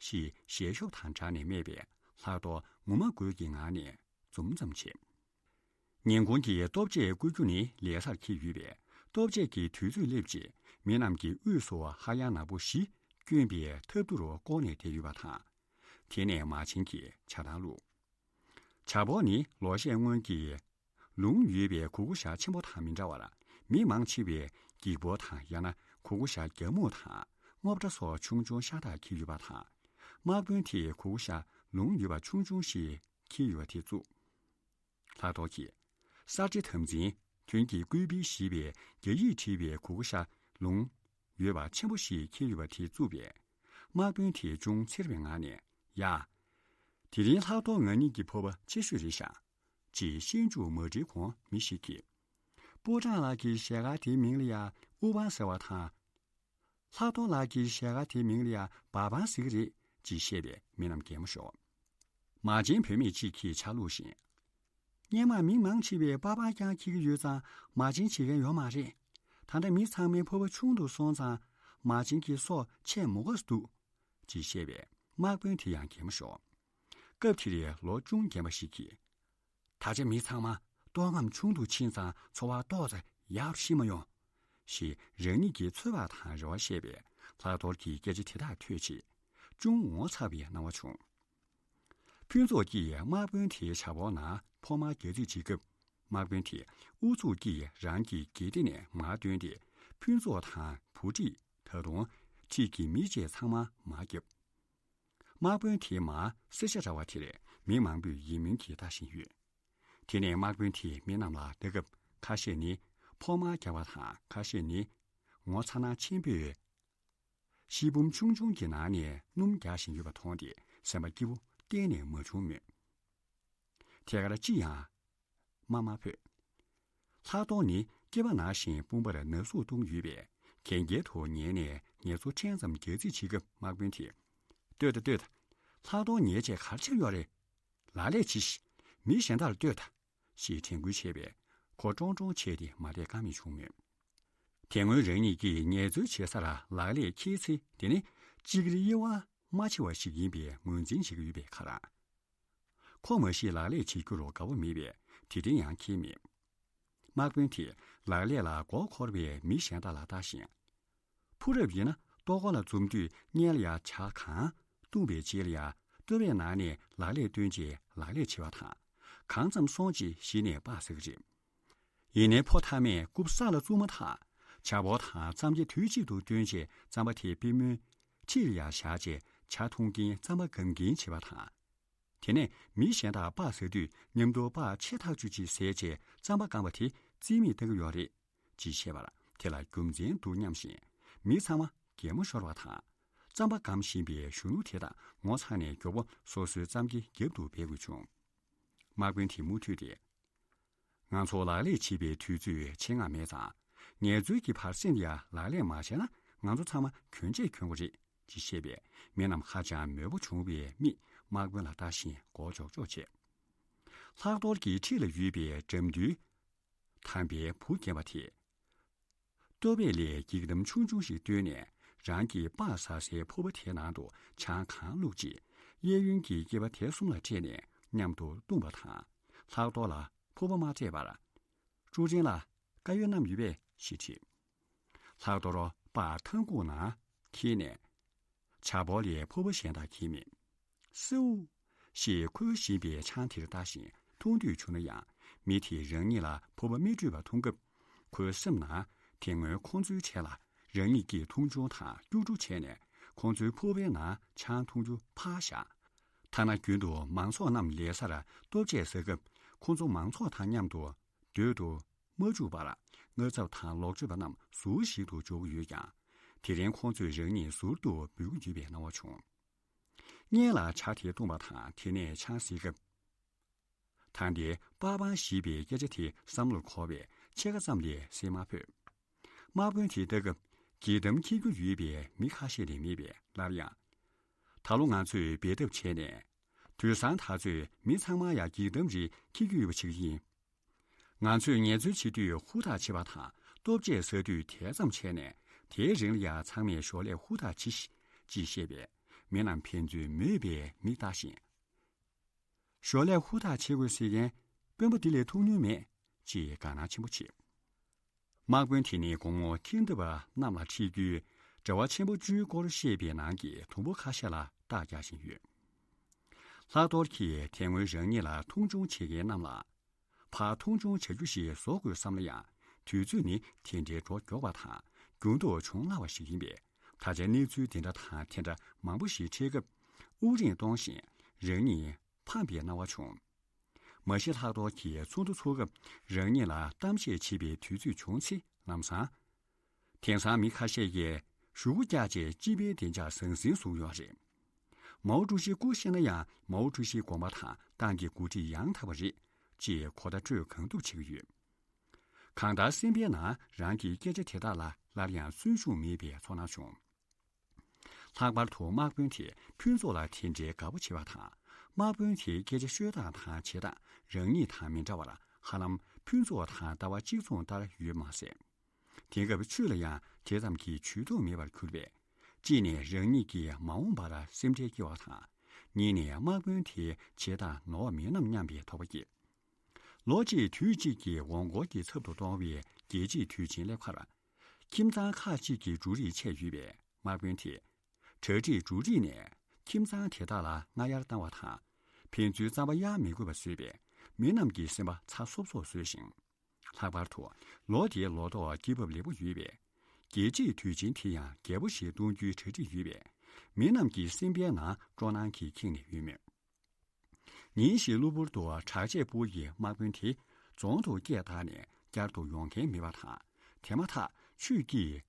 ཞེས་ཞལ་ཤོབ་དང་སྦྲགས་ནས་སྨྲས་པས། ལྷག་རྡོར་ངོ་མ་དགོད་ཀྱི་ངང་ནས་འཛུམ་ཙམ་བྱས། ཉིན་གུང་གི་ལྟོ་ཆས་བསྐུར་རྒྱུ་ནི་ལས་སར་འཁེལ་ཡོད་པས། ལྟོ་ཆས་ཀྱི་དུས་ཚོད་སླེབས་རྗེས་མི་རྣམས་ཀྱི་དབུས་སུ་ཧ་ཡང་ནག་པོ་བཞི་བསྐྱོན་པའི་ཐབ་ཐུར་བསྐོར་ནས་བསྡད་ཡོད་པ་དང་། དེ་ནས་མ་བྱན་གྱིས་ཇ་ཐང་བླུགས། ཇ་ཕོར་ནི་ལོ་ཤས་སྔོན་གྱི་ལུང་ཡོད་པའི་གུར་ཁུ་ཞག་ཆེན་པོ་དང་མི་འདྲ་བར། མི་མང་ཆེ་བས་སྒྱིག་ཕོར་དང་ཡང་ན་གུར་ཁུ་ཞག་རྒྱ་སྨུག་དང་སྔོ་བཀྲ་སོགས་ཆུང་ཆུང་ཤ་སྟག་འཁྱེར་ཡོད་པ་དང་། དམག་དཔོན་དེས་གུར་ཁུ་ཞག་ལུང་ཡོད་པ་ཆུང་ཆུང་ཞིག་འཁྱེར་ཡོད་པ་དེ་བཙུགས། ལྷག་རྡོར་གྱིས། གསར་བརྗེ་དམ་འཛིན་དོན་གྱི་སྐུད་པས་བཞེས་པའི་རྒྱ་ཡིག་བྲིས་པའི་གུར་ཁུ་ཞག་ལུང་ཡོད་པ་ཆེན་པོ་ཞིག་འཁྱེར་ཡོད་པ་དེ་བཙུགས་པས། དམག་དཔོན་དེས་ཅུང་འཚེར་བའི་ངང་ནས། ཡ། དེ་རིང་ལྷག་རྡོར་ང་གཉིས་ཀྱི་ཕོར་པ་ཆེ་ཤོས་རེད་ཤག་ཅེས་ཤེས་འཇུག་མ་འགྲིག་གོང་མི་ཞིག་གིས། ཕོ་བྲང་ལགས་ཀྱི་ཞལ་དཀར་དེའི་མིང་ལ་ཡ་དབུ་འཕང་ཟེར་བ་དང་། ལྷག་རྡོར་ལགས་ཀྱི་ཞལ་དཀར་དེའི་མིང་ལ་ཡ་བ་འཕང་ཟེར་གྱི་རེད། ཅེས་བཤད་པས་མི་རྣམས་གད་མོ་ཤོར། མ་བྱན་བུད་མེད་ཅིག་གིས་ཇ་བླུགས་ཤིང་། སྔོན་མ་མི་མང་ཆེ་བས་པ་པ་རྐྱང་འཁྱེར་གྱི་ཡོད་ཙང་མ་བྱན་བྱེད་མཁན་ཡོད་མ་རེད། ད་ལྟ་མི་ཚང་མའི་ཕོར་པ་ཆུང་དུ་སོང་ཙང་མ་བྱན་གྱི་སྲོག་ཆད་མོ་ག་འདུག་ཅེས་བཤད་པས་དམག་དཔོན་དེ་ཡང་གད་མོ་ཤོར། སྐབས་དེར་ལོ་ཅུང་རྒན་པ་ཞིག་གིས། ད་ཆ་མི་ཚང་མ་ལྟོགས་རྔམ་ཆུང་དུ་ཕྱིན་ཙང་འཚོ་བ་ཏོག་ཙམ་ཡག་པོ་ཤེས་མ་ཡོང་། ཞེས་རང་ཉིད་ཀྱི་ཚོད་དཔག་དང་རེ་བ་བཤད་པས། ལྷག་རྡོར་གྱིས་སྐད་ཆ་དེ་དག་ཐོས་རྗེས་ཅུང་ངོ་ཚ་བའི་སྣང་བ་བྱུང་། ཕུན་ཚོགས་ཀྱིས་དམག་དཔོན་དེའི་ཇ་ཕོར་ནང་ཕོ་མར་རྒྱག་རྩིས་བྱེད་སྐབས། དམག་དཔོན་དེས་ཨུ་ཚུགས་ཀྱིས་རང་གི་སྒལ་ཏེ་ནས་མར་བཏོན་ཏེ། ཕུན་ཚོགས་དང་བུ་ཁྲིད། ད་དུང་ཁྲིད་ཀྱི་མི་བཅས་ཚང་མ་མར་བརྒྱབ། དམག་དཔོན་དེའི་མར་སེར་ཤ་འདྲ་བ་དེར་མི་མང་པོས་ཡིད་སྨོན་གྱིས་ལྟ་བཞིན་ཡོད། དེ་ནས་དམག་དཔོན་དེས་མི་རྣམས་ལ་ལྟ་སྐབས། ཁ་ཤས་ནི་ཕོ་མར་རྒྱག་པ་དང་། ཁ་ཤས་ནི་ངོ་མཚར་སྣང་ཆེན་པོས་ཤེལ་བུམ་ཆུང་ཆུང་གི་ནང་ནས་སྣུམ་རྒྱག་བཞིན་ཡོད་པ་མཐོང་སྟེ་སེམས་པ་སྐྱིད་པོ་གཏན་ནས་མ་བྱུང་མོད། ཐད་ཀར་ཅི་ཡང་མ་མ་ཕོད། ལྷག་རྡོར་ནི་སྐྱེས་པ་ནང་བཞིན་དཔུང་པར་ན་ཟུག་གཏོང་གི་ཡོད་པས། གན་རྐྱལ་དུ་ཉལ་ནས་ངལ་གསོ་ཕྲན་ཙམ་རྒྱག་རྩིས་བྱེད་སྐབས། དམག་དཔོན་དེས། ལྟོས་དང་ལྟོས་དང་། ལྷག་རྡོར་ཉལ་བྱས་ག་རེ་བྱེད་ཀྱི་ཡོད་རེད། ལག་ལེན་བྱེད་ཤིག་མི་གཞན་དག་ལ་ལྟོས་དང་། ཞེས་དྲན་སྐུལ་བྱས་པས། ཁོ་ཀྲོང་ཀྲོང་བྱས་ཏེ་མ་བསྡད་ཀ་མེད་བྱུང་མོད། དེ་སྔོན་རང་ཉིད་ཀྱིས་ངལ་རྩོལ་བྱེད་སར་ལག་ལེན་འཁྱེར་ཚེ། དེ་ནི་ཅིག་རི་དབྱེ་བ་མ་ཕྱེ་བ་ཞིག་ཡིན་པའི་ངོས་འཛིན་བྱེད་ཀྱི་ཡོད་པའི་ཁར། ཁོ་མ་གཞི་ལག་ལེན་བྱེད་རྒྱུར་དགའ་པོ་མེད་པས། དེ་འདྲའི་ཡང་འཁྱེར་མེད། དམག་དཔོན་དེས་ལག་ལེན་ལ་མགོ་འཁོར་བའི་མི་གཞན་དག་ལ་ལྟ་ཞིང་། ཕུ་རབ་ཡིན་ན་ལྟོ་གོ་ལ་འཛོམས་དུས་སྔོན་ལ་ཡ་ཇ་གང་བཏུངས་པའི་རྗེས་ལ་ཡ་ལྟོ་བའི་ནང་ནས་ལག་ལེན་བཏོན་རྗེས་ལག་ལེན་བྱེད་པ་དང་། གང་ཙམ་སོང་རྗེས་གཞི་ནས་སྦ་ཟེར་གྱི་རེད། ཡིན་ནའི་ཕོ་མཐའ་མས་རྐུབ་ས་ལ་བཙུགས་མ་ཐག་ཇ་ཕོར་དང་རྩམ་སྐྱ་དུས་གཅིག་ཏུ་བཏོན་རྗེས་རྩམ་པ་དེ་པུས་མོའི་འཁྲིས་ལ་ཡ་བཞག་རྗེས་ཇ་འཐུང་མཁན་རྩམ་པ་སྒམ་མཁན་བྱེད་པ་དང་། དེ་ནས་མི་གཞན་དག་སྦ་ཟ་དུས་མཉམ་དུ་སྦ་ཆེ་ཐག་ཆོད་ཅིག་ཟས་རྗེས་རྩམ་པ་སྐམ་པ་དེ་རྩིས་མེད་བཏང་གི་ཡོད་རེད། ཅེས་བཤད་པར། དེ་ལ་རྒྱུ་མཚན་འདུག་སྙམ་བཞིན། མི་ཚང་མ་གད་མོ་ཤོར་བ་དང་། རྩམ་པ་སྒམ་བཞིན་པའི་གཞོན་ནུ་དེ་དང་ངོ་ཚ་ནས་མགྱོགས་པོ་སོ་སོའི་རྩམ་གྱི་རྒྱབ་ཏུ་སྦས་དགོས་བྱུང་། དམག་དཔོན་དེས་མུ་མཐུད་དེ། ང་ཚོ་ལག་ལེན་བྱེད་པའི་དུས་ཚོད་ཆེད་མངགས་མེད་ཙང་། ངལ་རྩོལ་གྱི་བར་གསེང་ཡང་ལག་ལེན་མ་བྱས་ན། ང་ཚོ་ཚང་མ་གྱོན་ཆས་གྱོན་དགོས་རེད། ཅེས་བཤད་པས། མི་རྣམས་ཧ་ཅང་མོས་པོ་བྱུང་བའི་མིག་དམག་དཔོན་ལ་ལྟ་བཞིན་མགོ་ལྕོག་ལྕོག་བྱས། ལྷག་རྡོར་གྱི་འཁྲིས་ལ་ཡོད་པའི་འགྲམ་འདུལ་དམ་པའི་བུ་རྒན་པ་དེས། ལྟོ་ཕད་ལས་འགྱིག་དམ་ཆུང་ཆུང་ཞིག་བཏོན་ནས། རང་གི་སྤགས་ཟ་སའི་ཕོར་པ་དེའི་ནང་དུ་ཆང་གང་བླུགས་རྗེས། གཡས་གཡོན་གྱི་སྐེད་པ་དེ་གསུམ་ལ་སྤྲད་ནས་མཉམ་དུ་བཏུངས་པ་དང་། ལྷག་རྡོར་ལ་ཕོར་པ་མ་སྤྲད་པར། ཀྲུའུ་ཀྲེང་ལགས། དཀར་ཡོལ་བསྣམས་ཡོད་པས། ཞེས་དྲིས། ལྷག་རྡོར་སྤགས་ཐང་ཁུག་ནང་འཁྱེར་ནས། བྱག་ཕོར་ལས་ཕོར་པ་གཞན་དག་འཁྱེར་མེད། སེའུ། ཞེས་ཁོས་བཞེས་པའི་ཆང་དེར་ལྟ་བཞིན་འཐུང་འདོད་བྱུང་ན་ཡང་། མི་དེས་རང་ཉིད་ལ་ཕོར་པ་མི་སྤྲོད་པར་འཐུང་སྐབས། ཁོའི་སེམས་ནང་དེ་སྔོན་ཁོང་ཚོའི་གྲས་ལ་རང་ཉིད་ཀྱིས་འཐུང་ཆུང་དང་སྐྱུག་བྲོ་བྱས་ནས། ཁོང་ཚོའི་ཕོར་པའི་ནང་ཆང་འཐུང་རྒྱུ་ཕར་བཞག་ཐ་ན་རྒྱུན་དུ་མང་ཚོགས་རྣམས་ལས་སར་ལྟོ་ཆས་ཟ་སྐབས། ཁོང་ཚོ་མང་ཚོགས་དང་མཉམ་དུ་སྡོད་དུ་མ་བཅུག་པར། དངངས་འཚབ་དང་ལོག་སྤྱོད་པ་རྣམས་ཟུར་ཞིག་ཏུ་འཇོག་གི་ཡོད་ཀྱང་། དེ་རིང་ཁོང་ཚོས་རང་ཉིད་ཟུར་དུ་འབུད་ཀྱི་ཡོད་པའི་སྣང་བ་བྱུང་། སྔོན་ལ་ཇ་དེ་བཏུངས་པ་དང་། དེ་ནས་ཆང་བཟི་སྐབས། ད་ལྟའི་པར་པང་ཞེས་པའི་སྐད་ཆ་དེ་བསམ་བློར་འཁོར་བས། ཕྱེད་ཀ་ཙམ་ལས་སེམས་མ་ཕོད། དམག་དཔོན་དེས་ལྟ་སྐབས། འགྱིག་དམ་འཁྱེར་རྒྱུ་ཡོད་པའི་མི་ཁ་ཤས་ལས་མེད་པས། སླར་ཡང་། ད་ལོ་ང་ཚོས་འབད་ཐབས་བྱས་ནས། དུས་སང་ད་ཚོད་མི་ཚང་མ་ཡང་འགྱིག་དམ་རེ་འཁྱེར་རྒྱུ་ཡོད་པ་བྱེད་ཀྱི་ཡིན། ང་ཚོས་ངལ་རྩོལ་བྱེད་དུས་ཧུར་ཐག་བྱེད་པ་དང་། ལྟོ་ཆས་ཟ་དུས་དལ་ཙམ་བྱས་ནས། དེའི་རིང་ལ་ཡང་ཚང་མས་ཞོར་ལས་ཧུར་ཐག་བྱེད་ཤིག་ཅེས་བཤད་པས། མི་རྣམས་ཕན་ཚུན་མོས་པའི་མིག་ལྟ་བཞིན། ཞོར་ལས་ཧུར་ཐག་བྱེད་དགོས་ཟེར་མཁན་དཔོན་པོ་འདི་ལས་ཐུགས་ཉུང་མེད། ཅེས་དགའ་སྣང་ཆེན་པོ་བྱེད། དམག་དཔོན་དེ་ནི་དགོང་མོ་འཁྱེར་འདེབས་པ་རྣམས་ལ་འཁྲིད་རྒྱུའི་དྲ་བ་ཆེན་པོ་བཅུའི་སྐོར་བཤད་པའི་ནང་གི་དུམ་བུ་ཁ་ཤས་ལ་རྟགས་རྒྱག་བཞིན་ཡོད། ལྷག་རྡོར་གྱིས་དེ་སྔོན་རང་ཉིད་ལ་མཐོང་ཆུང་བྱེད་མཁན་རྣམས་ལ། ཕར་མཐོང་ཆུང་བྱ་རྒྱུ་ཞིག་བཟོ་དགོས་བསམ་ན་ཡང་། དུས་ཚོད་ནི་དེ་འདྲའི་འགྲོ་མགྱོགས་པ་དང་། རྒྱུན་དུ་བྱུང་སླ་བ་ཞིག་ཡིན་པས། ད་ཆ་གནས་ཚུལ་འདི་འདྲ་དང་དེ་འདྲ་མང་པོ་ཞིག་འཕྲད་སྐབས། དབུགས་རིང་གཏོང་བཞིན་རང་ཉིད་ཕངས་པའི་སྣང་བ་བྱུང་། མ་གཞི་ལྷག་རྡོར་གྱིས་ཚོགས་འདུ་ཚོགས་སྐབས། རང་ཉིད་ལ་གཏམ་བཤད་བྱེད་པའི་དུས་ཚོད་བྱུང་ཚེ་ལམ་སང་། དེང་སང་མི་ཁ་ཤས་ཀྱིས་གཞུག་གུ་བཀྱག་བྱས་སྤྱི་པའི་བདེ་འཇགས་ཟང་ཟིང་བཟུང་ཡོད་རེད། མའོ་ཀྲུའུ་ཞི་སྐུ་གཤེགས་ན་ཡང་། མའོ་ཀྲུའུ་ཞིའི་དགོངས་པ་དང་ཏང་གི་འགོ་ཁྲིད་ཡང་དག་པ་རེད། ཅེས་གོ་བརྡ་སྤྲོད་གང་ཐུབ་བྱེད་ཀྱི་ཡོད། གང་ལྟར་སེམས་པའི་ནང་རང་གི་སྐད་ཆ་དེ་དག་ལ་སླར་ཡང་བརྩོན་ཤུགས་མེད་པའི་ཚོར་སྣང་བྱུང་། ལྷག་པར་དུ་དམག་དཔོན་དེས་ཕུན་ཚོགས་ལ་དེ་འདྲའི་དགའ་པོ་བྱེད་པ་དང་། དམག་དཔོན་དེའི་སྐད་ཆ་ཤོད་སྟངས་དང་བྱེད་སྟངས་རང་ཉིད་དང་མི་འདྲ་བར། ཧ་ལམ་ཕུན་ཚོགས་དང་ལྟ་བ་གཅིག་མཚུངས་ལྟར་ཡོད་མ་ཟད། དེང་སྐབས་ཆོས་ལ་ཡང་དེ་ཙམ་གྱི་ཇུས་གཏོགས་མེད་པར་གྱུར་པས། གཅིག་ནས་རང་ཉིད་ཀྱིས་མ་འོངས་པར་སེམས་ཁྲལ་སྐྱེ་བ་དང་། གཉིས་ནས་དམག་དཔོན་དེའི་བྱེད་སྟངས་ནོར་བ་མིན་ནམ་སྙམ་པའི་དོགས་པ་སྐྱེས། ལོ་གཅིག་དུས་གཅིག་གི་འོང་སྐོར་གྱི་ཚབ་ཏུ་གཏོང་བའི་རྒྱལ་གཅེས་དུས་ཆེན་སླེབས་ཁར། ཁྱིམ་ཚང་ཁག་ཅིག་གི་འབྲུ་རིགས་ཆད་ཡོད་པས། དམག་དཔོན་དེས་གྲ་སྒྲིག་གྲུ་སྒྲིག་ནས་ཁྱིམ་ཚང་དེ་དག་ལ་རྔ་གཡར་བཏང་བ་དང་། ཕན་ཚུན་རྩམ་པ་གཡར་མི་དགོས་པ་བཟོས་པས། མི་རྣམས་ཀྱི་སེམས་པ་ཚ་སོབ་སོབ་བཟོས་ཤིང་། ལྷག་པར་དུ་ལོ་དེའི་ལོ་ཏོག་སྐྱེས་བབ་ལེགས་པོ་ཡོད་པས། རྒྱལ་གཅེས་དུས་ཆེན་དེ་ཡང་རྒྱས་པོ་ཞིག་གཏོང་རྒྱུའི་གྲ་སྒྲིག་ཡོད་པས། མི་རྣམས་ཀྱི་སེམས་པའི་ནང་སྤྲོ་སྣང་གིས་ཁེངས་ནས་ཡོད་མོད། ཉིན་ཞིག་གློ་བུར་དུ་དྲག་ཆས་པུའུ་ཡི་དམག་དཔོན་དེ་རྫོང་དུ་སྐད་བཏང་ནས་བསྐྱར་དུ་ཡོང་མཁན་མེད་པ་དང་། དེ་མ་ཐག་ཆོས་ཀྱིས་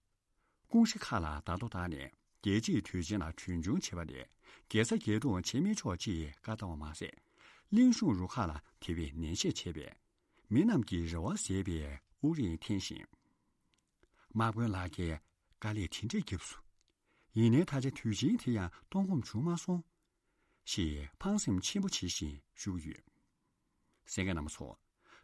ཀུང་ཧྲི་ཁ་ལ་བརྡ་ཐོ་བཏང་ནས། རྒྱལ་གཅེས་དུས་ཆེན་ལ་གྲོན་ཆུང་བྱེད་པ་ལས་དགེ་རྩ་གྱེར་འདོན་བྱེད་མི་ཆོག་ཅེས་བཀའ་བཏང་བ་མ་ཟད། གླིང་གཞུང་རུ་ཁག་ལ་དེ་བས་ནན་བཤད་བྱས་པས། མི་རྣམས་ཀྱི་རེ་བ་ཟད་པའི་དབུགས་རིང་འཐེན་ཞིང་། དམག་དཔོན་ལགས་ཀྱིས་དཀའ་ལས་དེ་འདྲས་བརྒྱབ་སོང་། ཡིན་ནའི་ད་ཆ་དུས་ཆེན་དེ་ཡང་གཏོང་ཁོམ་བྱུང་མ་སོང་། ཞེས་ཕངས་སེམས་ཆེན་པོ་བྱེད་བཞིན་ཞུ་གི་ཡོད། གསན་མཁན་རྣམ་པ་ཚོ།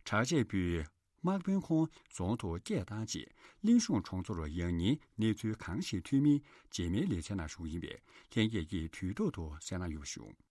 དྲག་ཆས་པུའི་དམག་དཔོན་ཁོང་རྫོང་དུ་སྐད་བཏང་རྗེས། གླིང་གཞུང་གྲོང་ཚོར་ཡང་སྙིང་གནས་ཚུལ་གང་ཞིག་ཐོན་མིན་རྗེས་མའི་ལེ་ཚན་ནང་ཞུ་གི་ཡིན་པས། ལྷན་རྒྱས་ཀྱིས་དུས་ཐོག་ཏུ་གསན་གནང་ཡོང་བ་ཞུ།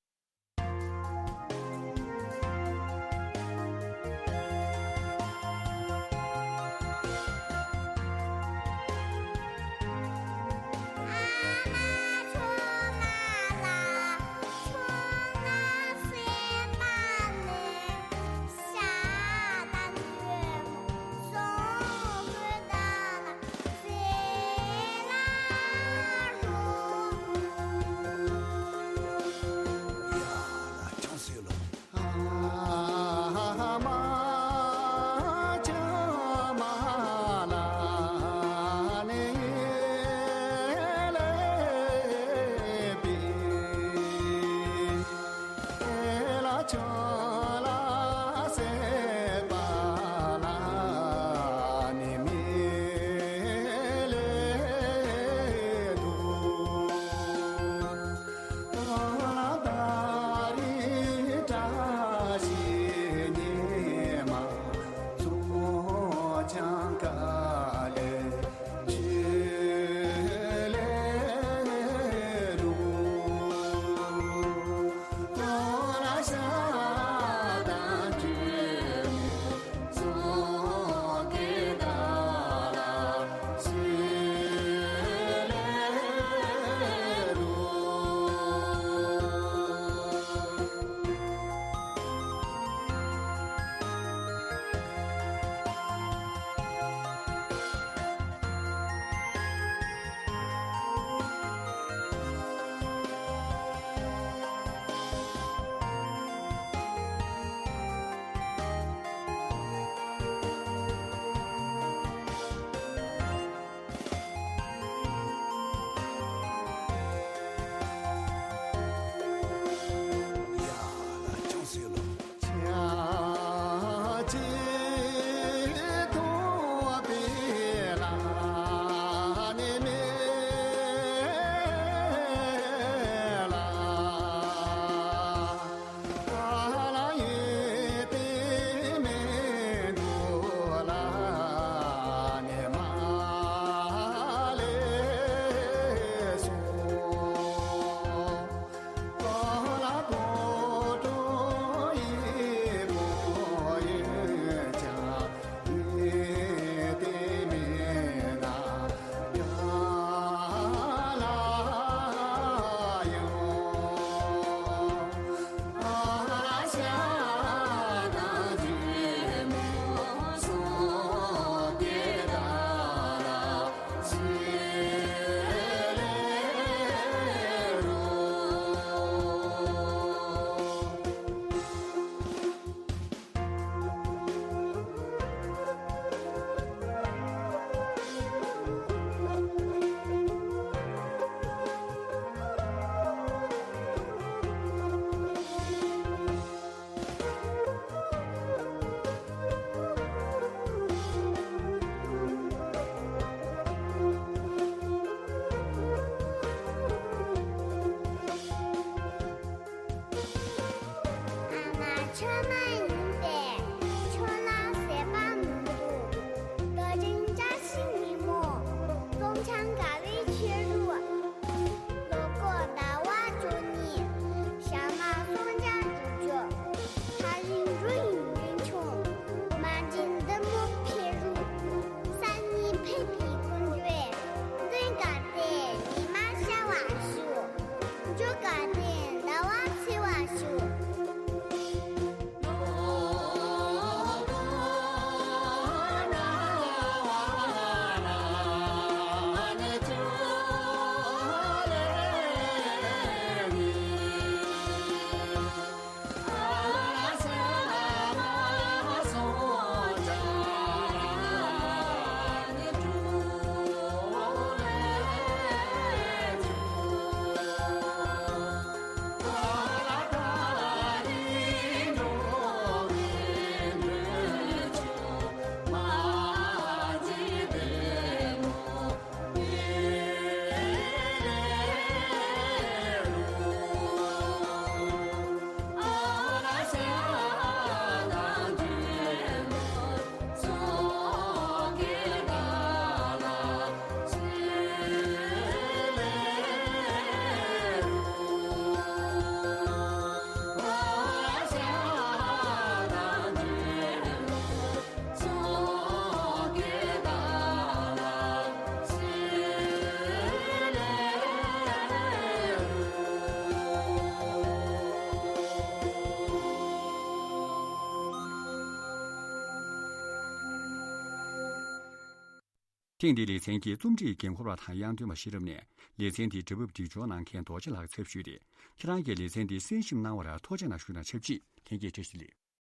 ཐེངས་འདིའི་ལེ་ཚན་གྱི་རྩོམ་སྒྲིག་འགན་འཁུར་བ་དང་དབྱངས་སྟོན་པ་ཤེས་རབ་ནས་ལེ་ཚན་དེའི་སྒྲ་ཕབ་སྒྲིག་སྦྱོར་གནང་མཁན་རྡོ་རྗེ་ལགས་ཚབ་ཞུས་ཏེ། ཁྱེད་རང་གིས་ལེ་ཚན་འདི་གསན་ཞིབ་གནང་བར་ཐུགས་རྗེ་གནང་ཞུ་རྒྱུ་དང་ཆབས་ཅིག་ལྷན་རྒྱས་བཀྲ་ཤིས་བདེ་ལེགས།